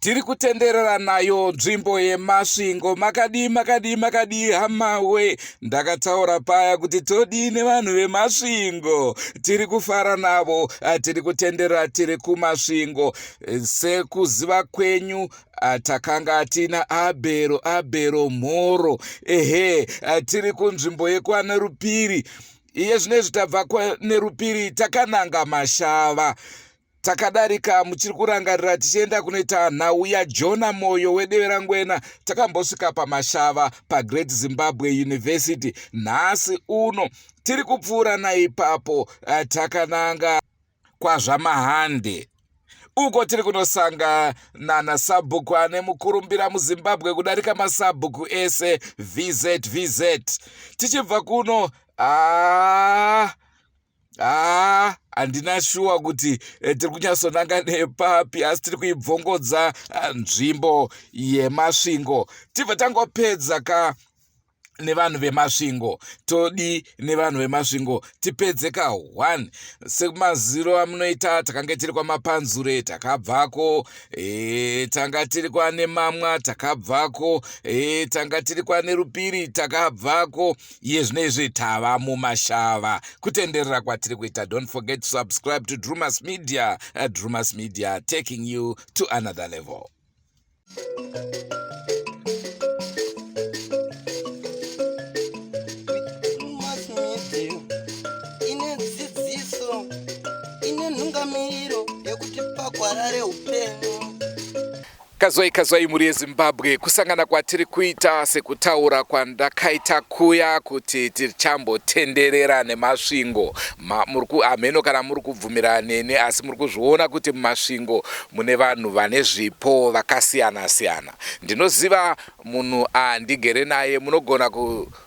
Tiri kutenderera nayo nzvimbo yeMasvingo. Makadii, makadii, makadii hamawe? Ndakataura paya kuti todii nevanhu veMasvingo. Tiri kufara navo, tiri kutenderera tiri kuMasvingo. Sekuziva kwenyu takanga tina Abhero, Abhero Mhoro. Ehe, tiri kunzvimbo yekwaNerupiri. Iye zvinezvi tabva kwaNerupiri takananga Mashava. Takadarika muchiri kurangarira tichienda kunoita nhau yaJona Moyo weDeverangwena. Takambosvika paMashava paGreat Zimbabwe University. Nhasi uno tiri kupfuura naipapo eh, takananga kwaZvamahande uko tiri kunosangana nasabhuku ane mukurumbira muZimbabwe kudarika masabhuku ese VZ VZ. Tichibva kuno ah, haa handina shuwa kuti eh, tiri kunyatsonanga nepapi asi tiri kuibvongodza ah, nzvimbo yemasvingo tibva tangopedza ka nevanhu vemasvingo todi nevanhu vemasvingo tipedze ka 1 semaziro amunoita takange tiri kwamapanzure takabvako e, tanga tiri kwanemamwa takabvako e, tanga tiri kwanerupiri takabvako iye zvino izvi tava mumashava kutenderera kwatiri kuita don't forget to subscribe to drumas media uh, drumas media taking you to another level ine dzidziso ine nhungamiriro yekuti pagwara reupenyu Kazwai kazwai mhuri yeZimbabwe, kusangana kwatiri kuita sekutaura kwandakaita kuya kuti tichambotenderera neMasvingo. Hameno kana muri kubvumirana neni asi muri kuzviona kuti muMasvingo mune vanhu vane zvipo vakasiyana siyana. Ndinoziva munhu andigere naye munogona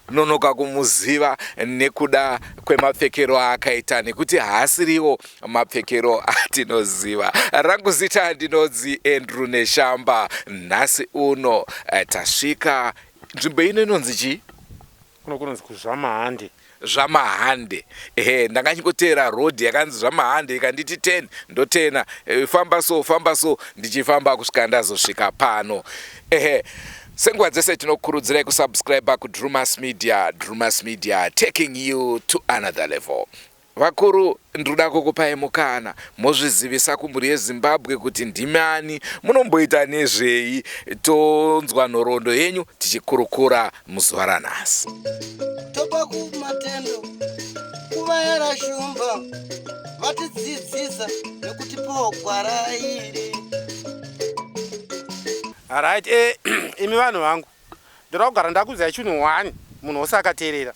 kunonoka kumuziva nekuda kwemapfekero aakaita nekuti haasiriwo mapfekero atinoziva. Rangu zita ndinonzi Andrew Neshamba. Nhasi uno eh, tasvika nzvimbo ino inonzi chii? Kuno kunonzi kuZvamahande. Zvamahande. Ehe, ndanga ndichingoteera road yakanzi Zvamahande ikanditi 10 ndotena eh, famba so famba so ndichifamba kusvika ndazosvika pano. Ehe. Senguva dzese tinokurudzirai kusubscribe kuDrumas Media, Drumas Media taking you to another level. Vakuru ndinoda kukupai mukana mozvizivisa kumhuri yeZimbabwe kuti ndimi ani, munomboita nezvei, tonzwa nhoroondo yenyu tichikurukura muzuva ranhasi. Topa kumatendo kuvayera shumba vatidzidzisa nekutipawo gwara iri. Right, eh, imi vanhu vangu ndoda kugara ndakuudzai chinhu one munhu wose akateerera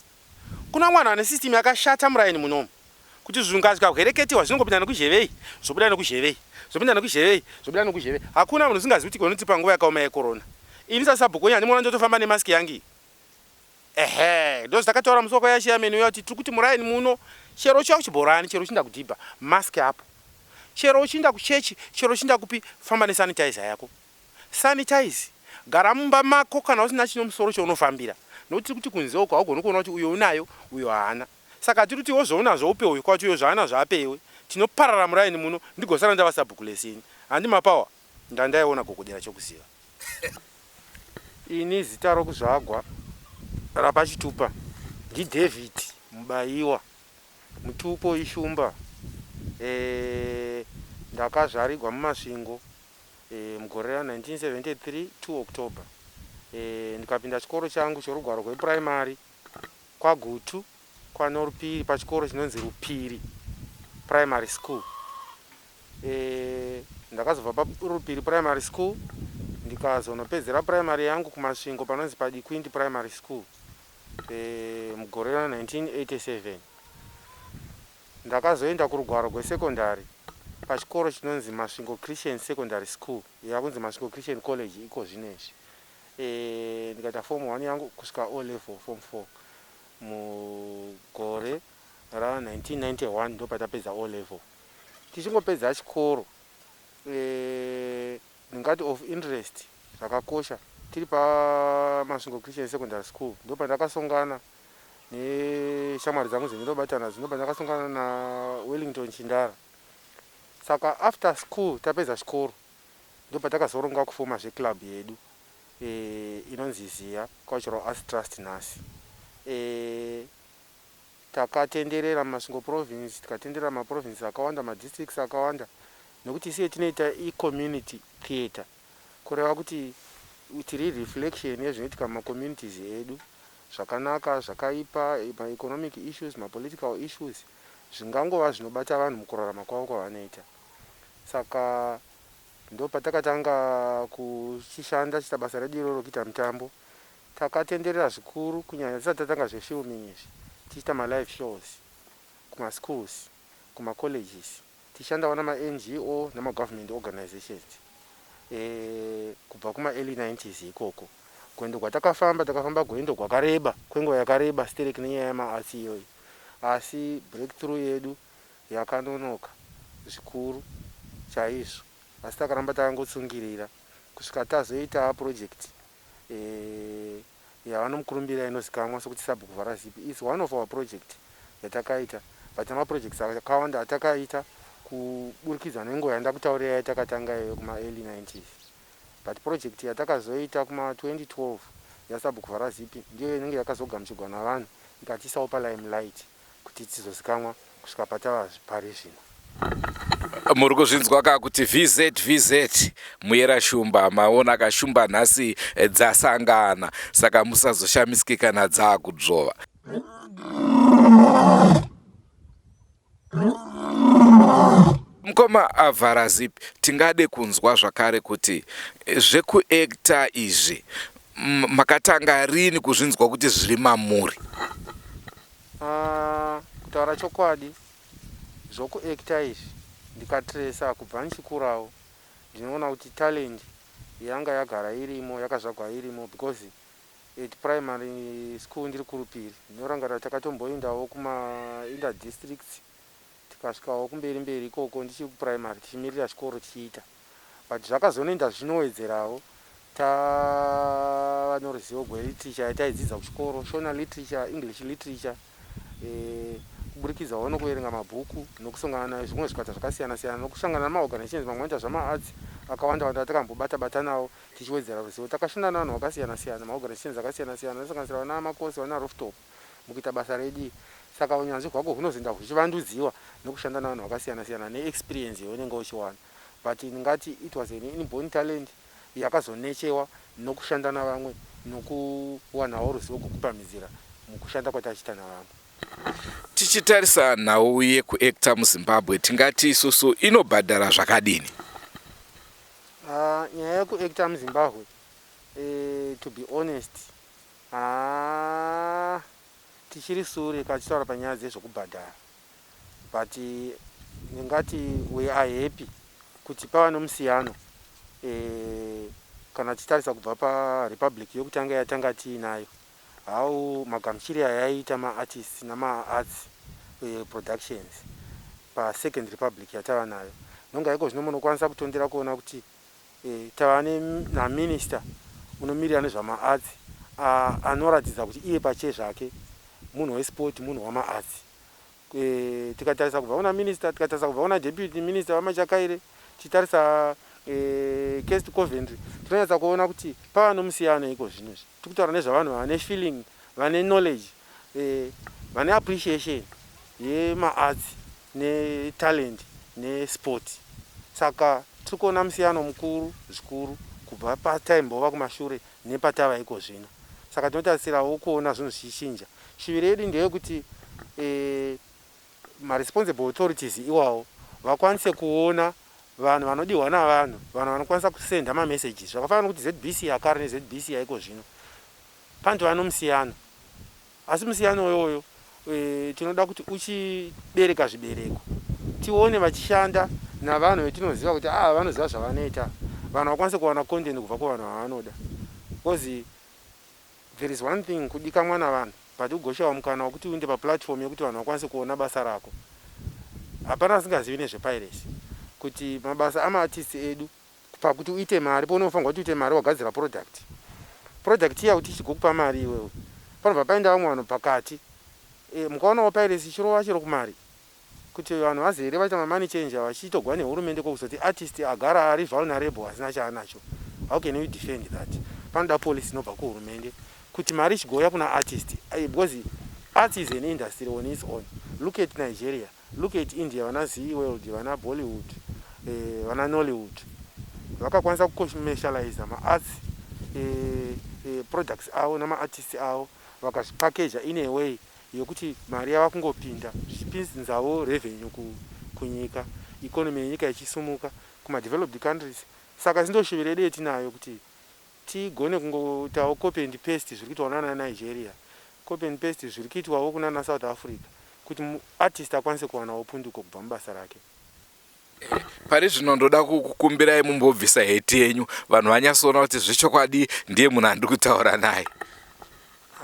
Kuna mwana ane system yakashata muraini munomu kuti zvunga zvikahwereketiwa zvinongopinda nekuzhevei zvobuda nekuzhevei zvopinda nekuzhevei zvobuda nekuzhevei. Hakuna munhu usingazivi kuti gonoti panguva yakaoma yecorona ini sasabhuku wenyu handimuona ndotofamba nemask yangu iyi. Ehe ndozvatakataura musi wakauya chairman uya kuti tiri kuti muraini muno chero uchiuya kuchibhorani chero uchiinda kudhibha mask apo chero uchiinda kuchechi chero uchiinda kupi famba nesanitizer yako. Sanitize. Gara mumba mako kana usina chine musoro chaunofambira. Nokuti tiri kuti kunze uko haugoni kuona kuti uyo unayo uyo haana. Saka tiri kuti iwe zvaunazvo upe uyu kwati uyo zvaanazvo ape iwe. Tinoparara muraini muno ndigosara ndava sabhuku less ini. Handi mapower? Ndandaiona gogodera chokuziva. Ini zita rokuzvagwa rapachitupa ndiDavid Mubaiwa. Mutupo iShumba. Eh, ndakazvarigwa muMasvingo. e, mugore ra 1973 2 October e, ndikapinda chikoro changu chorugwaro rwepuraimari kwaGutu kwaNorupiri pachikoro chinonzi Rupiri Primary School. E, ndakazobva paRupiri Primary School ndikazonopedzera primary yangu kuMasvingo panonzi paDikwindi Primary School e, mugore ra 1987. Ndakazoenda kurugwaro gwesekondari pachikoro chinonzi Masvingo Christian Secondary School, yakunzi Masvingo Christian College ikozvino izvi, ndikaita Form One yangu kusvika O Level Form Four mugore ra 1991 ndopatapedza O Level. Tichingopedza chikoro ndingati of interest zvakakosha tiri paMasvingo Christian Secondary School ndopandakasongana neshamwari dzangu dzendinobata nadzo ndobva ndakasongana naWellington Chindara saka after school tapedza chikoro Ndopatakazoronga kufoma zveclub yedu e, inonzi Ziya Cultural Arts Trust nhasi. E, takatenderera muMasvingo Province, tikatenderera maprovinces akawanda, madistricts akawanda, nekuti isiye tinoita icommunity theatre, kureva kuti tiri reflection yezvinoitika mumacommunities edu, zvakanaka, zvakaipa, maeconomic issues, mapolitical issues, zvingangova zvinobata vanhu mukurarama kwavo kwavanoita. Saka ndopatakatanga kuchishanda, chiita basa redu iroro kuita mitambo. Takatenderera zvikuru, kunyanya tisati tatanga zvefilming izvi, tichiita malive shows kumaschools, kumacolleges, tichishandawo namaNGO namagovernment organizations kubva kuma-early 90s ikoko. Gwendo gwatakafamba, takafamba gwendo gwakareba, kwenguva yakareba stereki nenyaya yemaarts iyoyi, asi breakthrough yedu yakanonoka zvikuru chaizvo, asi takaramba takangotsungirira kusvika tazoita project yavanomukurumbira inozikanwa sokuti Sabhuku Vharazipi. Is one of our project yatakaita, but nemaprojects akawanda atakaita kuburikidza nenguva yandakutaurira yatakatanga iyoyo kuma-early 90s. But project yatakazoita kuma-2012 yaSabhuku Vharazipi ndiyo inenge yakazogamuchirwa navanhu, ikatiisawo palimelight kuti tizozikanwa kusvika patava pari zvino. Muri kuzvinzwa ka kuti VZ VZ Muyera Shumba, maona kashumba nhasi dzasangana, saka musazoshamisike kana dzaakudzvova. Mukoma Vharazipi, tingade kunzwa zvakare kuti zvekuekta izvi makatanga rini kuzvinzwa kuti zviri mamuri? Kutaura chokwadi, zvokuekta izvi ndikatresa kubva ndichikurawo, ndinoona kuti talent yanga yagara irimo, yakazvagwa irimo, because at primary school ndiri kurupiri, ndinorangarira takatomboendawo kuma inter districts, tikasvikawo kumberi mberi ikoko ndichiri kuprimary, tichimirira chikoro tichiita. But zvakazonoenda zvinowedzerawo tava noruzivo gweliterature yataidzidza kuchikoro, Shona literature, English literature, kuburikidzawo nokuverenga mabhuku, nokusongana nezvimwe zvikwata zvakasiyana siyana, nokusangana nemaorganizations mamwe anoita zvamaarts akawanda wanda atakambobata bata nawo, tichiwedzera ruzivo. Takashanda navanhu vakasiyana siyana, maorganizations akasiyana siyana, anosanganisira vana Makosi, vana Rooftop, mukuita basa redu. Saka unyanzvi hwako hunozoenda huchivandudziwa nokushanda navanhu vakasiyana siyana neexperience yaunenge uchiwana. But ndingati it was an inborn talent yakazonechewa nokushanda navamwe, nokuwanawo ruzivo gwokupamhidzira mukushanda kwatachiita navamwe. Tichitarisa nhau yekuekta muZimbabwe, tingati isusu inobhadhara zvakadini? Nyaya yekuekta muZimbabwe, to be honest, haa, tichiri sure kachitaura panyaya dzezvokubhadhara, but ndingati we are happy kuti pava nomusiyano kana tichitarisa kubva parepublic yokutanga yatanga tiinayo, how magamuchiri ayaiita maartists namaarts productions pasecond republic yatava nayo. Nonga iko zvino munokwanisa kutondera kuona kuti tava naminista unomirira nezvamaarts, anoratidza kuti iye pachezvake munhu wesport, munhu wamaarts. Tikatarisa kubva kuna minista, tikatarisa kubva kuna deputy minister vaMachakaire, tichitarisa Kirsty Coventry, tinonyatsa kuona kuti pava nomusiyano iko zvino izvi. Tiri kutaura nezvavanhu vane feeling, vane knowledge, vane appreciation yemaarts netalent nesport. Saka tiri kuona musiyano mukuru zvikuru kubva pataimbova kumashure nepatava iko zvino. Saka tinotarisirawo kuona zvinhu zvichichinja. Shuviro yedu ndeyekuti maresponsible authorities iwawo vakwanise kuona vanhu vanodiwa navanhu, vanhu vanokwanisa kusenda mamessages, zvakafanana nokuti ZBC yakare neZBC yaiko zvino panotova nomusiyano. Asi musiyano iyoyo tinoda kuti uchibereka zvibereko, tione vachishanda navanhu vetinoziva kuti ava vanoziva zvavanoita, vanhu vakwanise kuwana content kubva kuvanhu vavanoda, because there is one thing kudikamwa navanhu, but ugoshayiwa mukana wekuti uinde paplatform yekuti vanhu vakwanise kuona basa rako. Hapana asingazivi nezvepiracy, kuti mabasa amaartist edu, pakuti uite mari, paunofanirwa kuti uite mari wagadzira product, product iya kuti ichigokupa mari iwewe, panobva paenda vamwe vanhu pakati. Mukaonawo piracy ichirova chero kumari. Kuti vanhu vazere vaita mamoney changer vachitogwa nehurumende kokuzoti artist agara ari vulnerable asina chaanacho. How can we defend that? Panoda policy inobva kuhurumende kuti mari ichigouya kuna artist because arts is an industry on its own. Look at Nigeria, look at India, vana Zee World, vana Bollywood, vana Nollywood vakakwanisa kucommercializa maarts products avo namaartists avo, vakazvipakeja in a way yekuti mari yava kungopinda zvichipinzawo revenue kunyika, economy yenyika ichisumuka kumadeveloped countries. Saka zindoshuviro yedu yetinayo kuti tigone kungoitawo copy and paste zviri kuitwa nana Nigeria, copy and paste zviri kuitwawo kunana South Africa, kuti artist akwanise kuwanawo punduko kubva mubasa rake. Pari zvino ndoda kukukumbirai mumbobvisa heti yenyu, vanhu vanyatsoona kuti zvechokwadi ndiye munhu andiri kutaura naye.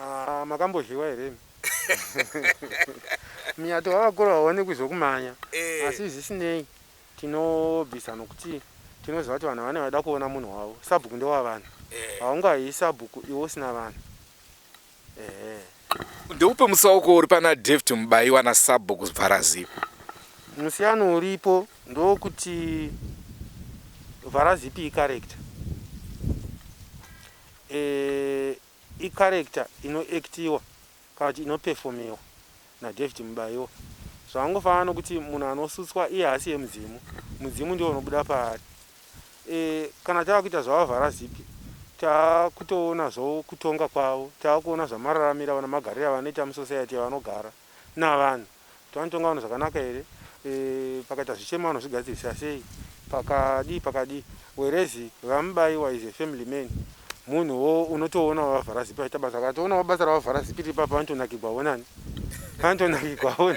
Ah, makambodyiwa here imi? Munyato wavakuru hauonekwi zvokumanya. Asi zvisinei tinobvisa nokuti tinoziva kuti vanhu vane vada kuona munhu wavo. Sabhuku ndewavanhu. Haungayi sabhuku iwe usina vanhu, ehe. Ndeupe mutsauko uri pana David Mubaiwa nasabhuku Vharazipi? Musiyano uripo ndokuti Vharazipi icharacter, icharacter inoactiwa kana kuti inoperformiwa naDavid Mubaiwa. Zvaangofanana nokuti munhu anosutswa iye haasi yemudzimu, mudzimu ndiwo unobuda paari. Kana tava kuita zvavaVharazipi, taakutoona zvokutonga kwavo, taakuona zvamararamiro avo namagariro avanoita musociety yavanogara navanhu, kuti vanotonga vanhu zvakanaka here, pakaita zvichemo vanozvigadzirisa sei, pakadii pakadii. Whereas VaMubaiwa is a family man, munhuwo unotoona vaVharazipi vachiita basa. Akatoonawo basa ravaVharazipi riri papa, vanotonakigwawo nani, vanotonakigwawo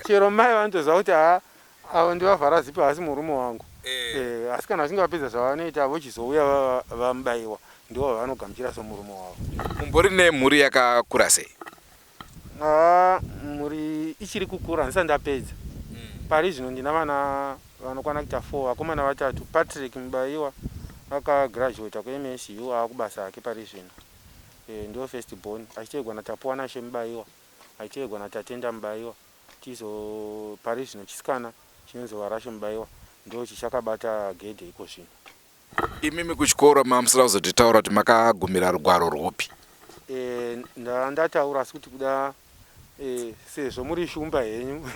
chero mai vanotoziva kuti haa, avo ndivaVharazipi, haasi murume wangu. Asi kana vachinge vapedza zvavanoita, vochizouya VaMubaiwa, ndivo vavanogamuchira somurume wavo. Mumbori nemhuri yakakura sei? Haa, mhuri ichiri kukura, handisati ndapedza. Pari zvino ndina vana vanokwana kuita 4, vakomana vatatu. Patrick Mubaiwa akagraduata kuMSU, aakubasa hake pari zvino, ndo first born, achiteegwa naTapuwanashe Mubaiwa, achiteegwa naTatenda Mubaiwa. Tizo pari zvino chisikana chinonzi Varashe Mubaiwa ndo chichakabata gedhe iko zvino. Imimi kuchikoro mamusina kuzotitaura kuti makagumira rugwaro rwupi? Ndataura, asi kuti kuda sezvo muri shumba henyu,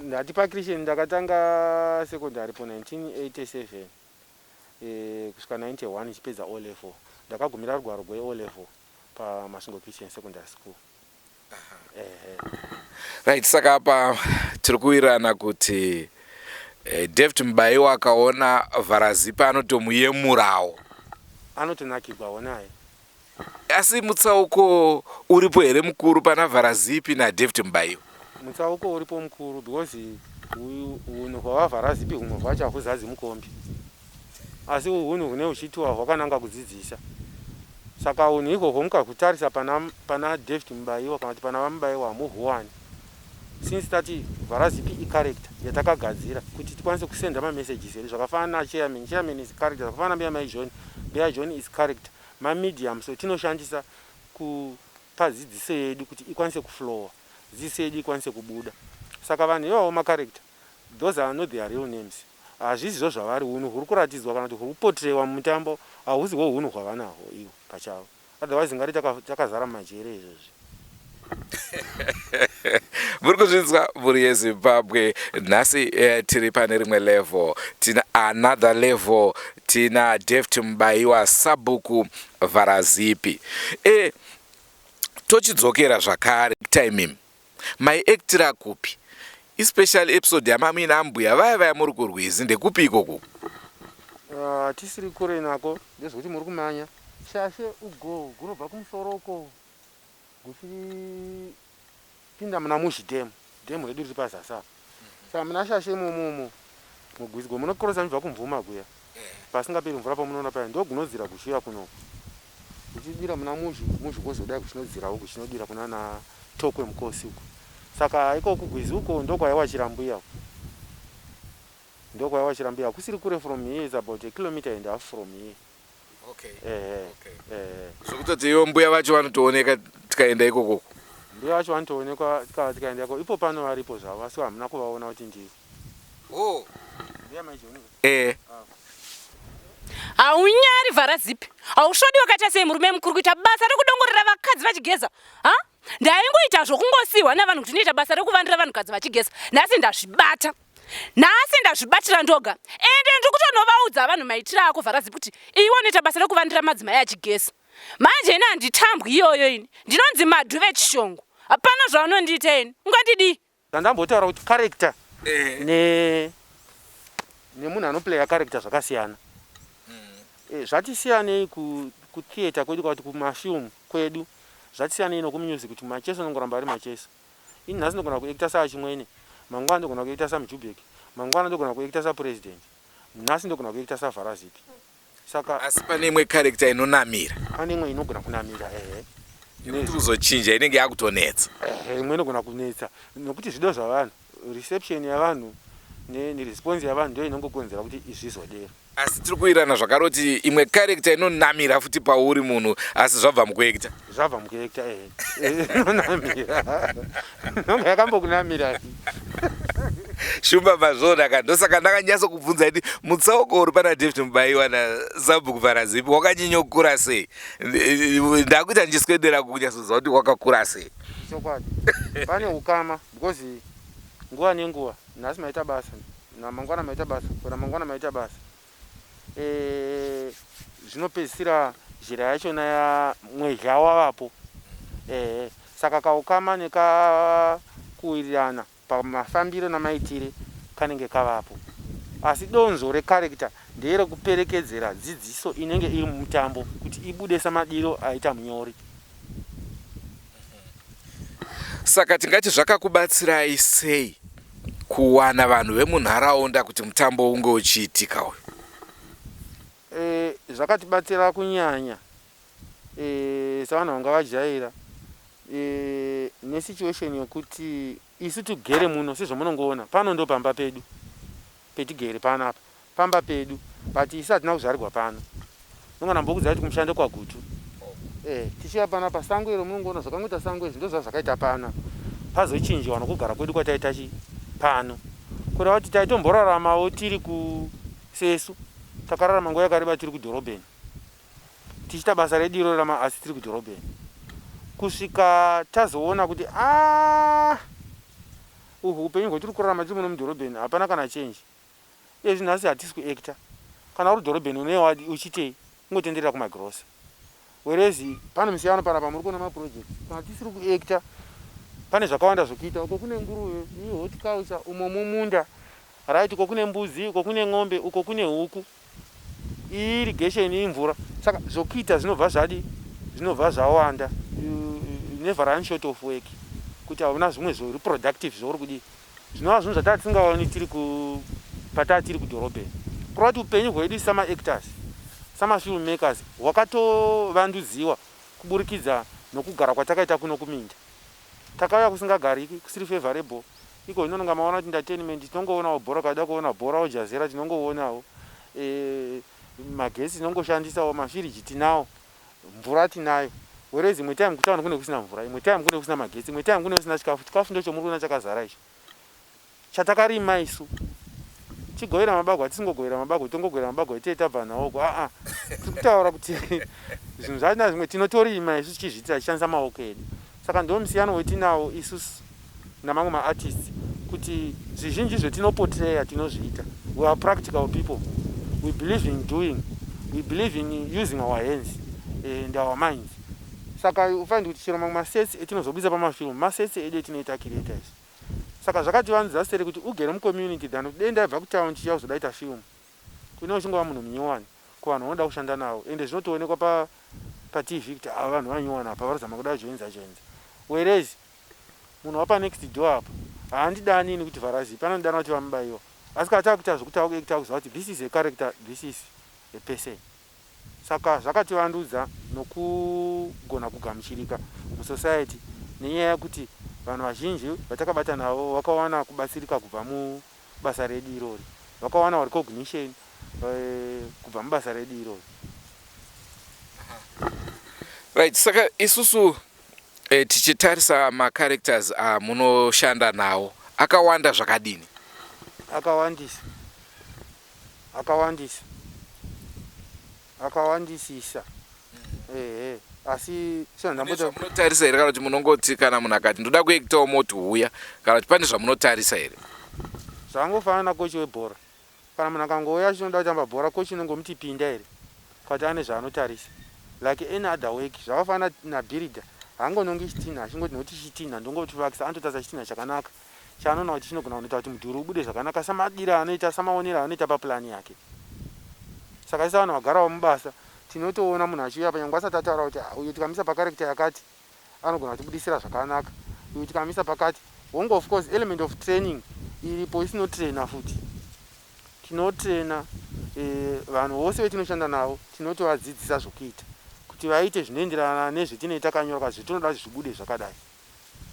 ndati paChristian ndakatanga secondary po 1987 kusvika 91 ichipedza O level. Ndakagumira rugwaro rweO level paMasvingo Christian Secondary School, ehe. Right, saka apa tiri kuwirirana kuti David Mubaiwa akaona Vharazipi anotomuyemurawo. Anotonakigwawo naye. Asi mutsauko uripo here mukuru pana Vharazipi naDavid Mubaiwa? Mutsauko uripo mukuru, because unhu hwavaVharazipi humwe hwacho hahuzadzi mukombi, asi unhu hune huchiitiwa hwakananga kudzidzisa. Saka unhu ihwohwo mukahutarisa pana David Mubaiwa kana kuti pana VaMubaiwa, hamuhuwani, since tati Vharazipi icharacter yatakagadzira kuti tikwanise kusenda mamessages edu. Zvakafanana nachairman, chairman is character. Zvakafanana nambuya mai John, mbuya John is character. Mamedium so tinoshandisa kupa dzidziso yedu kuti ikwanise kuflowa, dzidziso yedu ikwanise kubuda. Saka vanhu ivavo macharacter, those are not their real names. Hazvizizvo zvavari. Unhu huri kuratidzwa kana kuti huri kuportrayiwa mumutambo hahusi hwo hunhu hwavanahwo ivo pachavo, otherwise ngari takazara mumajere izvozvi. Muri kuzvinzwa, mhuri yeZimbabwe? Nhasi tiri pane rimwe level, tina another level, tina David Mubaiwa, sabhuku Vharazipi. Tochidzokera zvakare time maiactira kupi, especially episode yamamuina ambuya vaya vaya muri kurwizi, ndekupi ikoku? Tisiri kure nako, ndezvekuti muri kumanya Shashe ugo gunobva kumusoro uko guchipinda muna Muzhi Dam, dhemu redu riri pazasi apa. Saka muna Shashe imomomo mugwizi gomunokorosa muchibva kuMvuma kuya pasingaperi mvura pamunoona paya, ndo gunodzira guchiuya kunoku kuchidira muna Muzhi. Muzhi kwozodai kuchinodzirawo kuchinodira kunana Tokwe Mukosi uko. Saka ikoku gwizi uko ndokwaiwachira mbuya uko, ndokwaiwachira mbuya. Kusiri kure from here, is about a kilometer and half from here. Ehe. Zvekutoti ivo mbuya vacho vanotooneka tikaenda ikokoko? Mbuya vacho vanotoonekwa tikava tikaendako ipo pano varipo zvavo asi hamuna kuvaona kuti ndivo. Oh. Mbuya mai John. Eh. Haunyari vhara zipi. Hausvodi wakaita sei murume mukuru kuita basa rekudongorera vakadzi vachigeza? Ha? Ndaingoita zvokungosiiwa navanhu kuti ndinoita basa rekuvandira vanhukadzi vachigeza. Nhasi ndazvibata. Nhasi ndazvibatira ndoga. Ende ndiri kutonovaudza vanhu maitiro ako vhara zipi kuti iwe unoita basa rekuvandira madzimai achigeza. Manje ini handitambwi iyoyo ini. Ndinonzi Madhu vechishongo. Hapana zvaunondiita ini. Ungandidii? Zvandambotaura kuti character eh. ne nemunhu anoplaya character zvakasiyana. Eh, zvatisiyanei ku kutheatre kwedu kana kuti kumafilm kwedu zvatisiyanei nokumusic kuti macheso anongoramba ari macheso. Ini nhasi ndogona kuacta saachimwene, mangwana ndogona kuacta samujubek, mangwana ndogona kuacta sapresident, nhasi ndogona kuacta savharazipi. Saka asi pane imwe character inonamira. Pane imwe inogona kunamira ehe. Nekuti kuzochinja inenge yakutonetsa. Ehe, imwe inogona kunetsa nokuti zvido zvavanhu, reception yavanhu neresponse yavanhu ndiyo inongokonzera kuti zvizodero. Asi tiri kuwirirana zvakare kuti imwe character inonamira futi pauri munhu asi zvabva mukuekita. Zvabva mukuekita ehe. Inonamira. Inonga yakambokunamira. Shumba mazviona ka ndosaka ndakanyatso kubvunza kuti mutsauko uri pana David Mubaiwa naSabhuku Vharazipi wakanyanya kukura sei? Ndakuita ndichiswedera kunyatsoziva kuti wakakura sei. Chokwadi. Pane ukama because nguva nenguva nhasi maita basa namangwana maita basa kana mangwana maita basa eh, zvinopedzisira zhira yachona ya mwezha wavapo eh, saka kaukama nekakuwirirana pamafambiro namaitire kanenge kavapo asi donzvo recharacter nderekuperekedzera dzidziso inenge iri mumutambo kuti ibude samadiro aita munyori. Saka tingati zvakakubatsirai sei kuwana vanhu vemunharaunda kuti mutambo unge uchiitika uyu? E, zvakatibatsira kunyanya e, sevanhu vanga vajaira e, nesituation yokuti isu tigere muno sezvamunongoona pano ndo pamba pedu petigere panapa pamba pedu but isu hatina kuzvarirwa pano nongana mbokudza kuti kumushando kwaGutu eh, tichiva panapa sango iro munongoona zvakangoita sango izvi ndozva zvakaita pano pazochinjiwa nokugara kwedu kwataita chi pano kureva kuti taitomboraramawo tiri kusesu takararama nguva yakareba tiri kudhorobheni tichiita basa redu iroro rama asi tiri kudhorobheni kusvika tazoona kuti a ah, uhu upenyu hwetiri kurarama tiri muno mudhorobheni hapana kana change Izvi nhasi hatisi kuactor. Kana uri dhorobheni unee uchitei? Kungotenderera kumagirosa. Whereas pane musiyano panapa muri kuona maproject. Kana tisiri kuactor pane zvakawanda zvekuita. Uko kune nguruve, iyi horticulture, umo mumunda. Right, uko kune mbudzi, uko kune ng'ombe, uko kune huku. Iyi irrigation iyi mvura. Saka zvokuita zvinobva zvadi zvinobva zvawanda. You never run short of work. Kuti hauna zvimwe zviri productive zvauri kudii. Zvinova zvinhu zvataa tisingaoni tiri ku pataa tiri kudhorobheni. Kureva kuti upenyu hwedu samaactors, samafilm makers hwakatovandudziwa kuburikidza nokugara kwatakaita kuno kuminda. Takauya kusingagariki, kusiri favourable. Iko zvino nonga maona kuti entertainment tinongoonawo bhora, ukada kuona bhora Aljazeera tinongoonawo. E, magetsi tinongoshandisawo, mafiriji tinawo. Mvura tinayo whereas imwe time kutown kune kusina mvura, imwe time kune kusina magetsi, imwe time kune kusina chikafu. Chikafu ndochomuri kuona chakazara icho chatakarima isu. Chigovera mabagwe hatisingogovera mabagwe, tongogovera mabagwe tee tabva nawo uko. Aa, tiri kutaura kuti zvinhu zvachina zvimwe tinotorima isu tichizviitira tichishandisa maoko edu. Saka ndo musiyano wetinawo isusu namamwe maartists kuti zvizhinji zvetinoportreya tinozviita. We are practical people. We believe in doing. We believe in using our hands and our minds. Saka you find kuti chero mamwe masets etinozobudisa pamafilm, masets edu etinoita creator isu. Saka zvakativanzira sere kuti ugere mucommunity than kuti dei ndaibva kutown chichiya kuzoda ita film. Kune uchingova munhu munyowani kuvanhu vaunoda kushanda navo ende zvinotoonekwa pa patv kuti ava vanhu vanyowani apa varikuzama kuda kujoinza joinza. Whereas munhu wapa next door apa haandidani ini kuti Vharazipi anondidana kuti VaMubaiwa asi kana takuita zvekuti takuacta kuziva kuti this is a character this is a person saka zvakativandudza nokugona kugamuchirika musociety nenyaya yekuti vanhu vazhinji vatakabata navo vakawana kubatsirika kubva mubasa redu irori vakawana recognition eh, kubva mubasa redu irori. Right, saka isusu. E, tichitarisa macharacters amunoshanda nawo akawanda zvakadini? Akawandisa, akawandisa, akawandisisa, ehe, asi sezvandamboita. Munotarisa here kana kuti munongoti kana munhu akati ndoda kuekitawo moti huya, kana kuti pane zvamunotarisa here? Zvangofanana nakochi webhora. Kana munhu akangouya achinoda kutamba bhora, kochi inongomuti pinda here kana kuti ane zvaanotarisa? Like any other work, zvakafanana nabhiridha, haangonongi chitinha achingoti nokuti chitinha ndongochivakisa. Anototarisa chitinha chakanaka chaanoona kuti chinogona kunoita kuti mudhuri ubude zvakanaka samadiro aanoita, samaonero aanoita papulani yake. Saka isu vanhu vagarawo mubasa tinotoona munhu achiuya panyangwe asati ataura kuti, ah, uyu tikamisa pakarekta yakati anogona kutibudisira zvakanaka, uyu tikamisa pakati. Hongu, of course element of training iripo, isinotraina futi. Tinotraina vanhu vose vetinoshanda navo, tinotovadzidzisa zvokuita kuti vaite zvinoenderana nezvetinenge takanyora kana zvetinoda kuti zvibude zvakadai.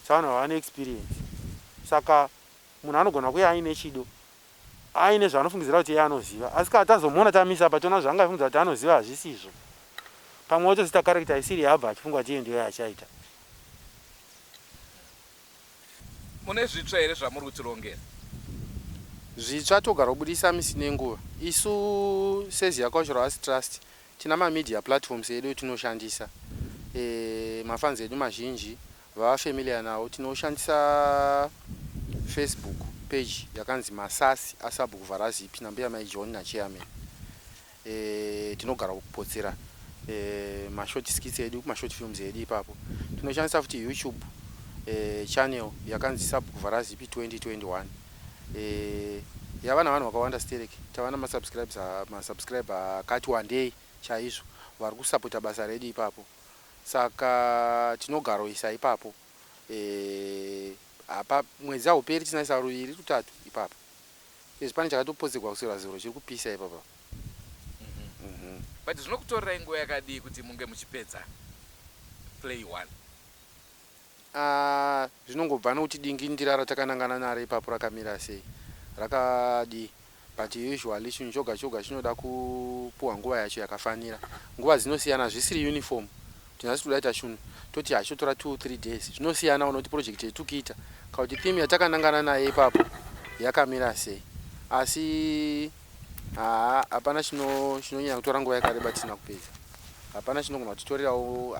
Savanhu vava neexperience, saka munhu anogona kuuya aine chido, aine zvaanofungidzira kuti iye anoziva, asi kana tazomuona tamisa apa, toona zvaanga achifungidzira kuti anoziva hazvisizvo. Pamwe otozoita character isiri yaabva achifunga kuti iye ndiyo yaachaita. Mune zvitsva here zvamuri kutirongera? Zvitsva togara kubudisa misi nenguva. Isu seZiya Cultural Arts Trust tina mamedia platforms edu etinoshandisa. E, mafans edu mazhinji vava familiar nawo. Tinoshandisa Facebook page yakanzi Masasi aSabhuku Vharazipi naMbuya Mai John naChairman. E, tinogara kupotsera mashort skits edu, mashort films edu ipapo. Tinoshandisa futi YouTube channel yakanzi Sabhuku Vharazipi 2021. Yava navanhu vakawanda stereki. Tava namasubscriber akati wandei chaizvo vari kusapota basa redu ipapo. Saka tinogaroisa ipapo. Apa mwedzi hauperi tisinaisa ruviri, rutatu ipapo. Izvi pane chakatopotsegwa kuswera zuro chiri kupisa ipapa. But zvinokutorerai nguva yakadii kuti munge muchipedza play one? Ah, zvinongobva nokuti dingindira ratakanangana naro ipapo rakamira sei, rakadii. But usually chinhu choga choga chinoda kupuwa nguva yacho yakafanira. Nguva dzinosiyana, hazvisiri uniform kuti nhasi toda kuita chinhu toti hachitora 2 3 days. Zvinosiyana unoti project yetiri kuita kana kuti theme yatakanangana nayo ipapo yakamira sei. Asi haa, hapana chinonyanya kutora nguva yakareba tisina kupedza. Hapana chinogona kutitorerawo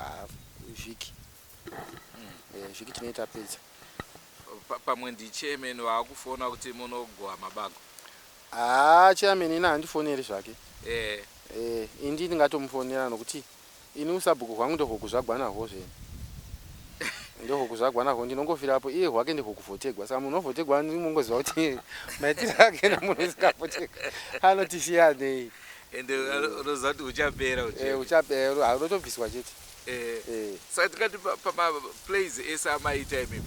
vhiki. Vhiki tinenge tapedza. Pamwe ndichairman vaakufona kuti munogoha mabago? Haa, chairman ina handifoneri zvake. Indi ndingatomufonera nokuti ini usabhuku hwangu ndohwokuzvagwa nahwo zvene, ndohwokuzvagwa nahwo, ndinongofirapo. Iye hwake ndehwokuvhotegwa. Saka munhu ovhotegwa mungoziva kuti maitiro ake namunhu usingavhotegwa anotisiyanei. Ende unoziva kuti uchapera. Uchapera, haunotobviswa chete. Saka tikati pamaplays ese amaita imimi,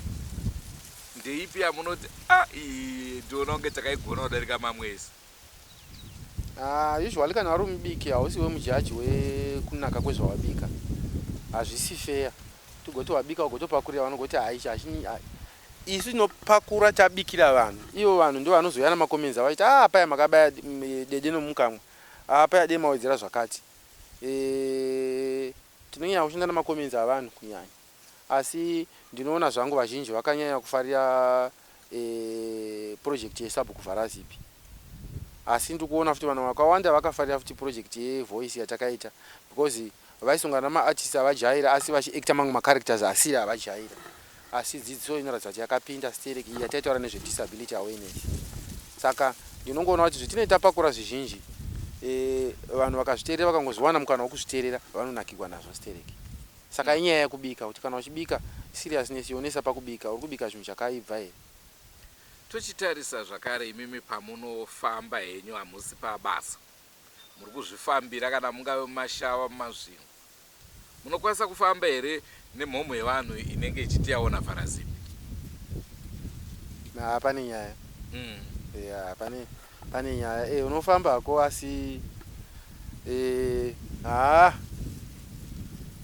ndeipi yamunoti a iyi ndiona kunge takaigona kudarika mamwe ese? Ah, usually kana uri mubiki hausiwe mujaji wekunaka kwezvawabika. Hazvisi fair tigoti wabika ugotopakurira vanogoti haichi. Isu tinopakura tabikira vanhu. Ivo vanhu ndo vanozouya namacomments avachiti, "Ah, paya makabaya dede nomukamwa, ah, paya dee mawedzera zvakati." Tinonyanya kushanda namacomments avanhu kunyanya, asi ndinoona zvangu vazhinji vakanyanya kufarira project yesabhuku Vharazipi. Asi ndiri kuona futi vanhu vakawanda vakafarira futi project yevoice yatakaita, because vaisongana namaartist avajaira asi vachiacta mamwe macharacters asiri avajaira. Asi dzidziso inoratidza kuti yakapinda sterek iyi yataitaura nezvedisability awareness. Saka ndinongoona kuti zvetinenge tapakura zvizhinji, vanhu vakazviteerera, vakangozviwana mukana wekuzviteerera, vanonakirwa nazvo sterek. Saka inyaya yekubika, kuti kana uchibika, seriousness yonesa pakubika. Uri kubika chinhu chakaibva here? Tochitarisa zvakare, imimi pamunofamba henyu, hamusi pabasa, muri kuzvifambira, kana mungave mumashawa muMasvingo, munokwanisa kufamba here nemhomho yevanhu inenge ichiti yaona Vharazipi? Ha, pane nyaya. Ya, pane nyaya. Unofambako asi ha,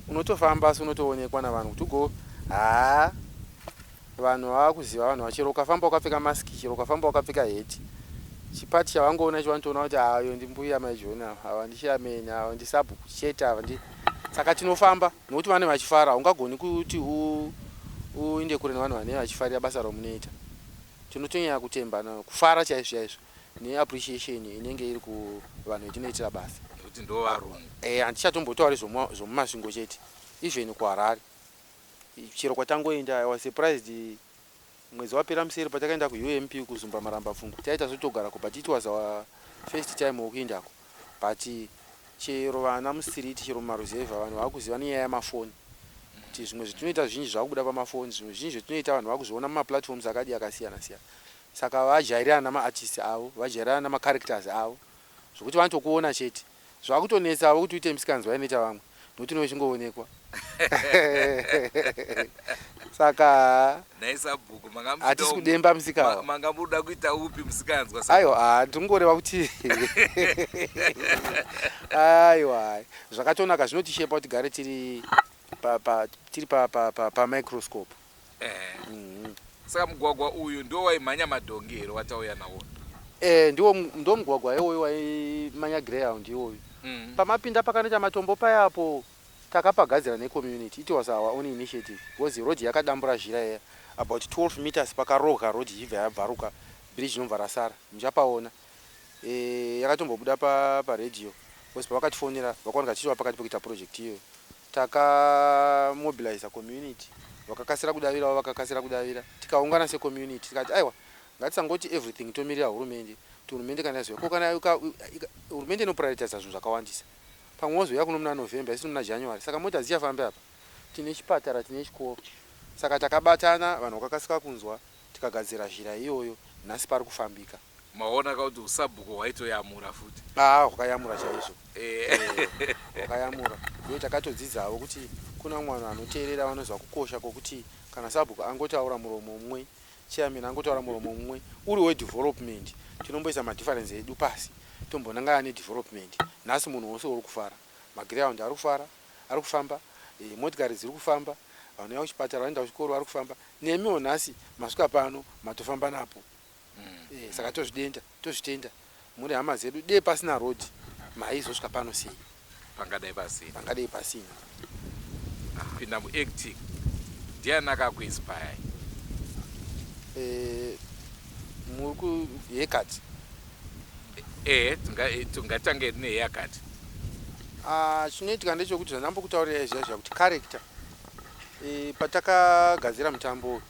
unotofamba asi unotoonekwa navanhu kuti ugo. Ha, vanhu vava kuziva vanhu, chero ukafamba wakapfeka masiki, chero ukafamba wakapfeka heti, chipati chavangoona icho vanotoona kuti ayo ndimbuya maiJohn ava, ava ndichairman, ava ndisabhuku chete, ava ndi. Saka tinofamba nokuti vane vachifara, haungagoni kuti uinde kure nevanhu vane vachifarira basa ramunoita. Tinotonyanya kutemba kufara chaizvo chaizvo neappreciation inenge iri kuvanhu vetinoitira basa. Nekuti ndovarungu. Eh, handichatombotauri zvomuMasvingo chete, even kuHarare chero kwatangoenda. I was surprised mwedzi wapera museri patakaenda kuUMP kuZumba Maramba Pfungwe. Taita setogarako, but it was our first time wokuendako. But chero vana mustreet, chero mumaruzevha, vanhu vakuziva nenyaya yamafoni kuti zvimwe zvetinoita zvizhinji zvakubuda pamafoni. Zvimwe zvizhinji zvetinoita vanhu vakuzviona mumaplatforms akadi akasiyana siyana. Saka vajairirana namaartist avo, vajairirana namacharacters avo, zvokuti vanotokuona chete. Zvakutonetsavo kuti uite misikanzwa inoita vamwe, nokuti unenge uchingoonekwa. Saka Nhai sabhuku, manga hatisi kudemba musikawa. Manga muda kuita upi musikanzwa? Aiwa, ndingoreva kuti aiwa, zvakatonaka, zvinotishepa kuti tigare tiri tiri pamicroscope. Saka mugwagwa uyu ndo waimhanya madhongi here watauya nawo? Eh, ndiwo ndo mugwagwa iwoyo waimanya greyhound iwoyo. Pamapinda pakanoita matombo payapo, takapagadzira necommunity. It was our own initiative because road yakadambura zhira iya about 12 meters. Pakaroga road ichibva yabvaruka, bridge inobva rasara. Muchapaona, yakatombobuda paradio because pavakatifonera vakaoneka tichitova pakati pekuita project iyoyo. Takamobiliza community, vakakasira kudavirawo, vakakasira kudavira. Tikaungana secommunity, tikati aiwa, ngatisangoti everything tomirira hurumende, kuti hurumende kana yazouya ko, kana hurumende inoprioritiza zvinhu zvakawandisa, pamwe wozouya kuno muna November, isiri muna January. Saka mota dzichafambe apa? Tine chipatara, tine chikoro. Saka takabatana, vanhu vakakasika kunzwa, tikagadzira zhira iyoyo. Nhasi pari kufambika. Maona ka kuti usabhuku hwaitoyamura futi? Ah, hwakayamura chaizvo. Hwakayamura. Uye takatodzidzawo kuti kuna mwana anoteerera, vanoziva kukosha kwokuti kana sabhuku angotaura muromo mumwe, chairman angotaura muromo mumwe uri wedevelopment, tinomboisa madifference edu pasi, tombonangana nedevelopment. Nhasi munhu wose uri kufara, magreyhound ari kufara, ari kufamba, motikari dziri kufamba, vanouya kuchipatara, vanoenda kuchikoro vari kufamba. Nemiwo nhasi masvika pano, matofamba napo. Saka tozvidenda, tozvitenda, muri hama dzedu. Dei pasina road, maizosvika pano sei? Pangadai pasina. Pangadai pasina. Pinda muacting, ndiani akakuinspire? Muri kuhaircut? Tingatange nehaircut. Ah, chinoitika ndechekuti zvandambokutaurirai zviya zviya kuti character, patakagadzira mutambo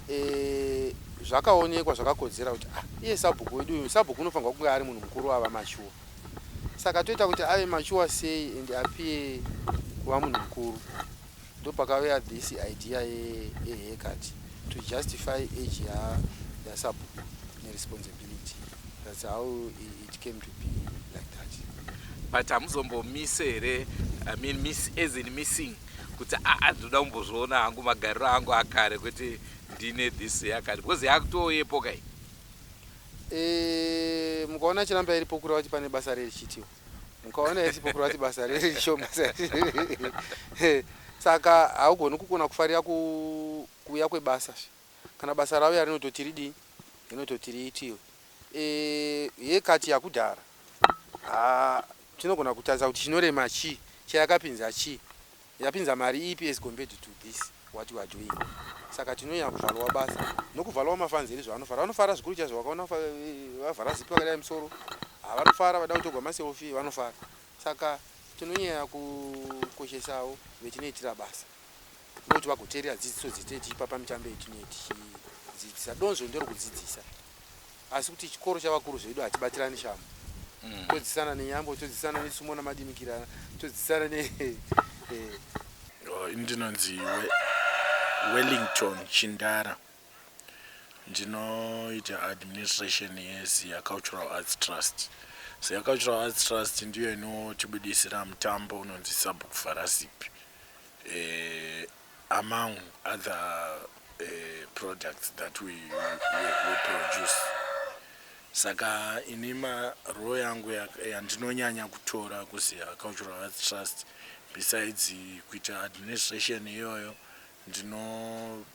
uyu, zvakaonekwa zvakakodzera kuti ah, iye sabhuku wedu uyu, sabhuku unofanirwa kunge ari munhu mukuru ava mature. Saka toita kuti ave mature sei and appear kuva munhu mukuru? Ndopakauya this idea yehaircut to justify age yasabhuku neresponsibility. That's how it came to be like that. But hamuzombomise here, I mean, miss, as in missing kuti aa, ndoda kumbozviona hangu magariro angu akare, kwete ndine this haircut, because yakutoyepo kai? Mukaona chiramba iripo, kureva kuti pane basa rerichiitiwa. Mukaona isipo, kureva kuti basa riri shoma. Saka haugoni kukona kufarira kuuya kwebasa. Kana basa rauya, rinototi ridii, rinototi riitiwe. Haircut yakudhara, tinogona kutarisa kuti chinorema chii, chayakapinza chii, yapinza mari ipi as compared to this what we are doing. Saka tinonyanya kuvhaluwa basa nokuvhaluwa mafans edu. Zvavanofara, vanofara zvikuru chaizvo. Vakaona vavhara zipi vakadai musoro, havanofara, vada kutogwa maselfie, vanofara. Saka tinonyanya kukoshesawo vetinoitira basa, ndokuti vagoteerera dzidziso dzetinee tichipa pamitambo yetinee tichidzidzisa. Donzvo nderekudzidzisa, asi kuti chikoro chavakuru zvedu hatibatirani shamu. Todzidzisana nenyambo, todzidzisana netsumo namadimikirana, todzidzisana ne Oh, ndinonzi Wellington Chindara. Ndinoita administration yeZiya Cultural Arts Trust. Ziya Cultural Arts Trust ndiyo inotibudisira mutambo unonzi Sabhuku Vharazipi, among other products that we produce. Saka ini marole yangu yandinonyanya kutora kuZiya Cultural Arts Trust, besides kuita administration iyoyo, ndino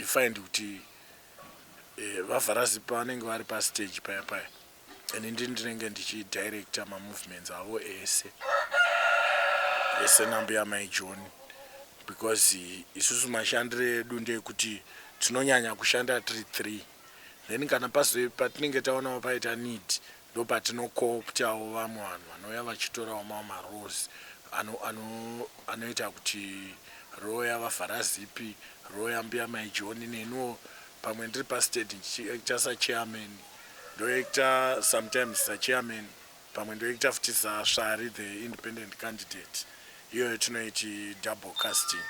find kuti vavharazipi vanenge vari pastage paya paya, ini ndinenge ndichidirecta mamovements avo ese. Ese nambuya mai John, because isusu mashandiro edu ndeyekuti tinonyanya kushanda tiri three. Then kana pazo patinenge taonawo paita need, ndo patinocooptawo vamwe vanhu vanouya vachitorawo mamwe maroles anoita kuti role yavaVharazipi, role yambuya mai John, neniwo pamwe ndiri pastage ndichiacta sachairman, ndoacta sometimes sachairman, pamwe ndoacta futi saSvari, the independent candidate. Iyoyo tinoiti double casting.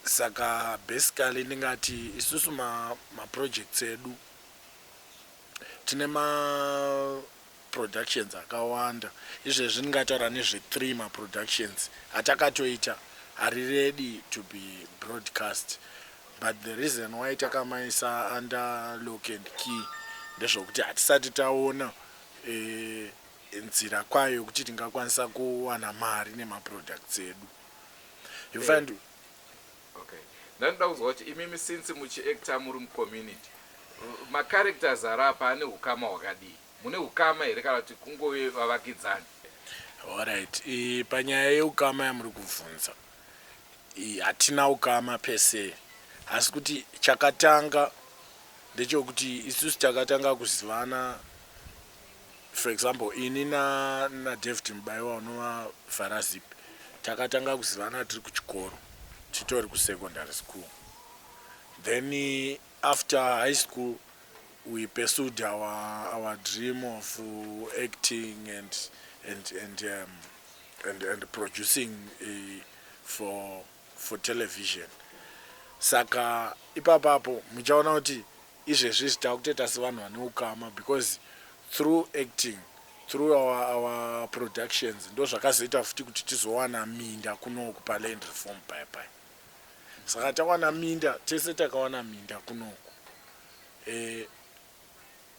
Saka basically ndingati isusu maprojects edu, tine maproductions akawanda. Izvezvi ndingataura nezve3 maproductions atakatoita ari ready to be broadcast, but the reason why takamaisa under lock and key ndezvokuti hatisati taona nzira kwayo yekuti tingakwanisa kuwana mari nemaproducts edu. You find Okay, ndandoda kuzwa kuti imimi, since muchiacta muri mucommunity, macharacters ari apa ane ukama hwakadii? Mune ukama here kana kuti kungove vavakidzani? Alright, panyaya yeukama yamuri kubvunza, hatina ukama pese, asi kuti chakatanga ndechekuti isusu takatanga kuzivana, for example, ini naDavid Mubaiwa unova Vharazip, takatanga kuzivana tiri kuchikoro, titori kusecondary school. Then after high school we pursued our dream of acting and producing for television. Saka ipapapo muchaona kuti izvezvi takutoita sevanhu vane ukama, because through acting, through our productions, ndo zvakazoita futi kuti tizowana minda kunoku paland reform paya paya. Saka tawana minda tese, takawana minda kunoku.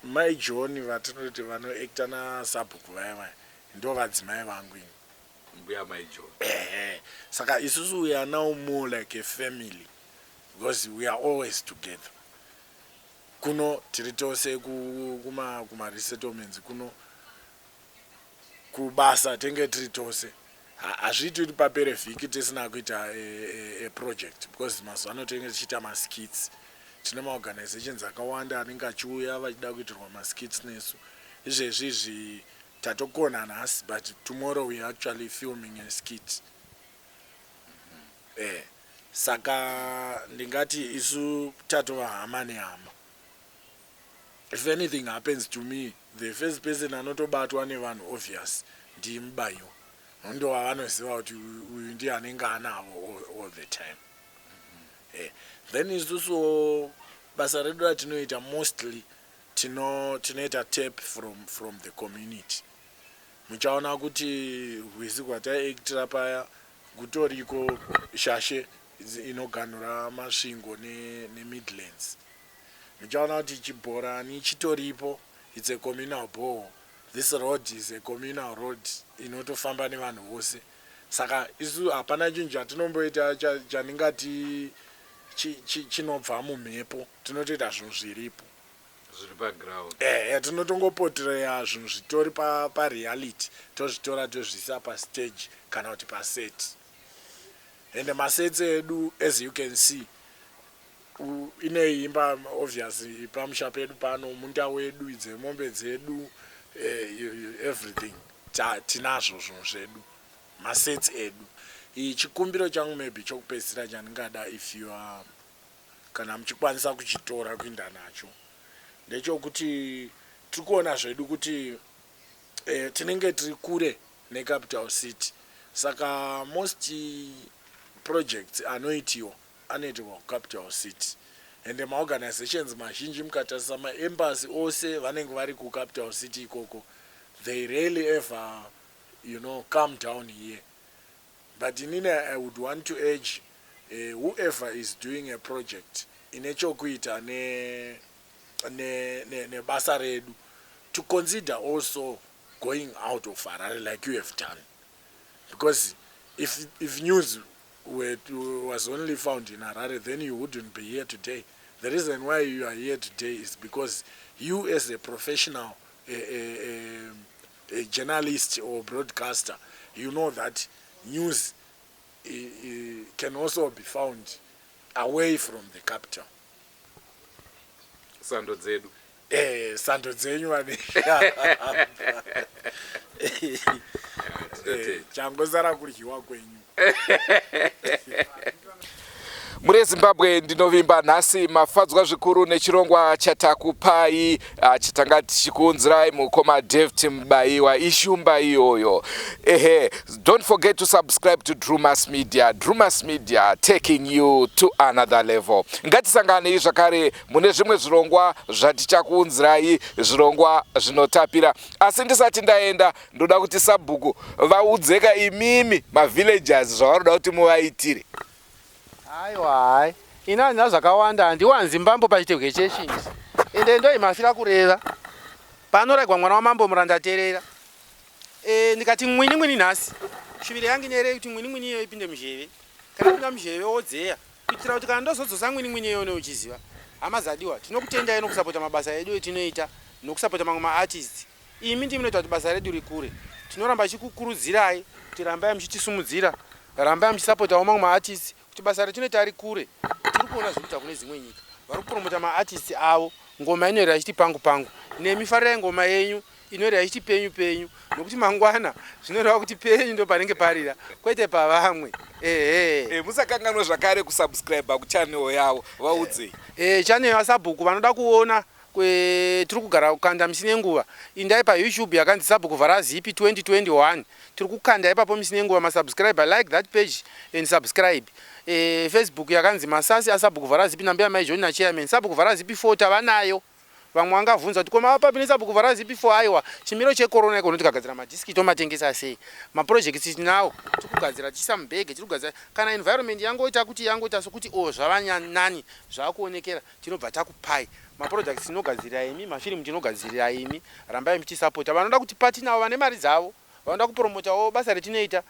Mai John vatinoti vanoacta nasabhuku vaya vaya, ndo vadzimai vangu ini. Mbuya mai John. Ehe, saka isusu we are now more like a family because we are always together. Kuno tiri tose kumaresettlements kuno, kubasa tenge tiri tose. Hazviiti kuti papere vhiki tisina kuita a project, because mazuva ano tinenge tichiita maskits. Tine maorganizations akawanda anenge achiuya vachida kuitirwa maskits nesu. Izvezvi izvi tatokona nhasi, but tomorrow we are actually filming a skit. Saka ndingati isu tatova hama nehama. If anything happens to me, the first person anotobatwa nevanhu, obvious, ndiMubayiwa, ndo vavanoziva kuti uyu ndiye anenge anavo all the time. Then isusuwo basa redu ratinoita, mostly tinoita tap from the community. Muchaona kuti rwizi rwataiactira paya kutoriko Shashe inoganhura Masvingo neMidlands. Muchaona kuti chibhorani chitoripo, it's a communal bore. This road is a communal road inotofamba nevanhu vose. Saka isu hapana chinhu chatinomboita chandingati chinobva mumhepo. Tinotoita zvinhu zviripo. Zviri paground. Ehe, tinotongopotereya zvinhu zvitori pareality, tozvitora tozviisa pastage kana kuti paset. Ende masets edu, as you can see, ine imba, obvious, pamusha pedu pano, munda wedu, dzemombe dzedu, everything tinazvo zvinhu zvedu, masets edu. Chikumbiro changu maybe chokupedzisira chandingada, if you are, kana muchikwanisa kuchitora kuinda nacho, ndechokuti tiri kuona zvedu kuti tinenge tiri kure necapital city. Saka most projects anoitiwa anoitirwa kucapital city, ende maorganizations mazhinji, mukatarisa maembassy ose, vanenge vari kucapital city ikoko. They rarely ever come down here. But inini I would want to urge whoever is doing a project ine chokuita nebasa ne redu to consider also going out of Harare like you have done, because if news was only found in Harare, then you wouldn't be here today. The reason why you are here today is because you, as a professional a journalist or broadcaster, you know that news can also be found away from the capital. Sando dzedu. Eh, sando dzenyu vane. Eh, changosara kudyiwa kwenyu. Mhuri yeZimbabwe, ndinovimba nhasi mafadzwa zvikuru nechirongwa chatakupai, chatanga tichikuunzirai mukoma David Mubaiwa, ishumba iyoyo. Ehe, don't forget to subscribe to Drumas Media. Drumas Media, taking you to another level. Ngatisanganei zvakare mune zvimwe zvirongwa zvatichakuunzirai, zvirongwa zvinotapira. Asi ndisati ndaenda, ndoda kuti sabhuku vaudzeka imimi mavillagers zvavanoda kuti muvaitire. Aiwa, hai, ini handina zvakawanda, handiwanzi mbambo pachitebwe cheshinji, ende ndoimafira kureva panoragwa mwana wamambo muranda terera. Ndikati mwini mwini nhasi, shuviro yangu inerei kuti mwini mwini iyoyo ipinde muzheve. Kana ipinda muzheve wodzeya, kuitira kuti kana ndozodzosa mwini mwini iyoyo neuchiziva. Hama dzadiwa, tinokutendai nokusapota mabasa edu etinoita nokusapota mamwe maartists. Imi ndimi munoita kuti basa redu rikure. Tinoramba tichikukurudzirai kuti rambai muchitisumudzira, rambai muchisapotawo mamwe maartists kuti basa retinoita rikure. Tiri kuona zviri kuita kune dzimwe nyika, vari kupromota maartists avo, ngoma inoerera ichiti pangu pangu. Nemi farirai ngoma yenyu inoerera ichiti penyu penyu, nokuti mangwana zvinoreva kuti penyu ndo panenge parira, kwete pavamwe. Ehe. Musakanganwe zvakare kusubscribe kuchannel yavo, vaudzei. Channel yaSabhuku, vanoda kuona tiri kugara kukanda misi nenguva, indai paYouTube yakanzi Sabhuku Vharazipi 2021. Tiri kukanda ipapo misi nenguva. Masubscriber, like that page and subscribe. Facebook yakanzi Masasi aSabhuku Vharazipi naMbuya Mai John nachairman Sabhuku Vharazipi 4 tava nayo. Vamwe vangabvunza kuti koma papi neSabhuku Vharazipi 4? Aiwa, chimiro checorona ikono, tikagadzira madhiski tomatengesa sei? Maprojects tinawo, tiri kugadzira tichiisa mubhege, tiri kugadzira. Kana environment yangoita kuti yangoita sokuti o zvava nani, zvaakuonekera, tinobva takupai maproducts. Tinogadzirira imi mafirimu, tinogadzirira imi. Rambai muchisapota. Vanoda kuti patinavo, vane mari dzavo, vanoda kupromotawo basa retinoita,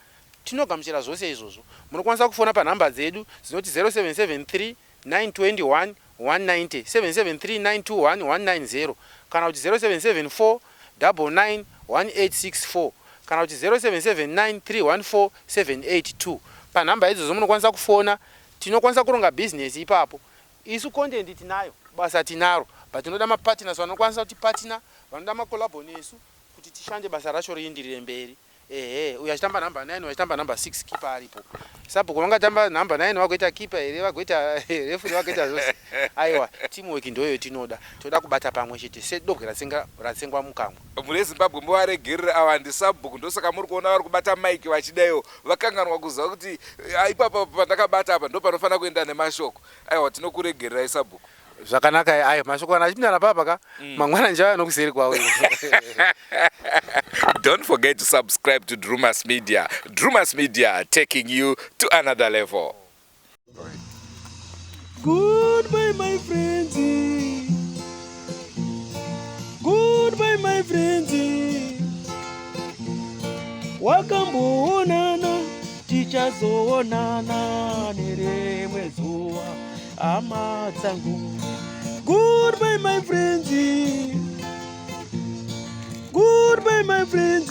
tinogamuchira zvose izvozvo. Munokwanisa kufona panhamba dzedu dzinoti 0773 921 190, 773 921 190, kana kuti 0774 99 1864, kana kuti 0779 314 782. Panhamba idzodzo munokwanisa kufona, tinokwanisa kuronga bhizinesi ipapo. Isu content tinayo, basa tinaro, but tinoda mapartners vanokwanisa kuti partner, vanoda macollabo nesu kuti tishande basa racho riindirire mberi. Ehe, uyo achitamba nhamba 9, uyo achitamba nhamba 6, kipa aripo. Sabhuku vangatamba nhamba 9, vagoita kipa here, vagoita referee, vagoita zvose? Aiwa, teamwork ndoyo tinoda. Toda kubata pamwe chete sedobwe ratsengwa mukamwa. Mhuri yeZimbabwe, muvaregerere, ava ndisabhuku, ndosaka muri kuona vari kubata maiki vachidaiwo, vakanganwa kuziva kuti ipapa pandakabata apa ndo panofanira kuenda nemashoko. Aiwa, tinokuregererai, sabhuku. Zvakanaka. Ayo mashoko kana achipindana papa ka, mangwana ndichauya nokuseri kwavo. Don't forget to subscribe to Drumas Media. Drumas Media, taking you to another level. Goodbye, my friends. Goodbye, my friends. Wakamboonana, tichazoonana nerimwe zuva, hama dzangu. Goodbye, my friends. Goodbye, my friends.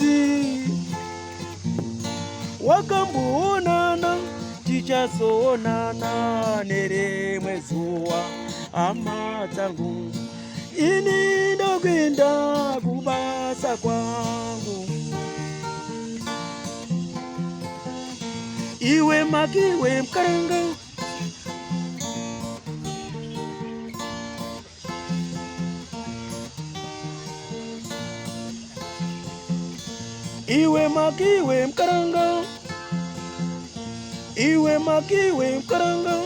Wakamboonana, tichazoonana nerimwe zuva, hama dzangu. Ini ndokuenda kubasa kwangu. Iwe makiwe mukaranga. Iwe makiwe mukaranga. Iwe makiwe mukaranga.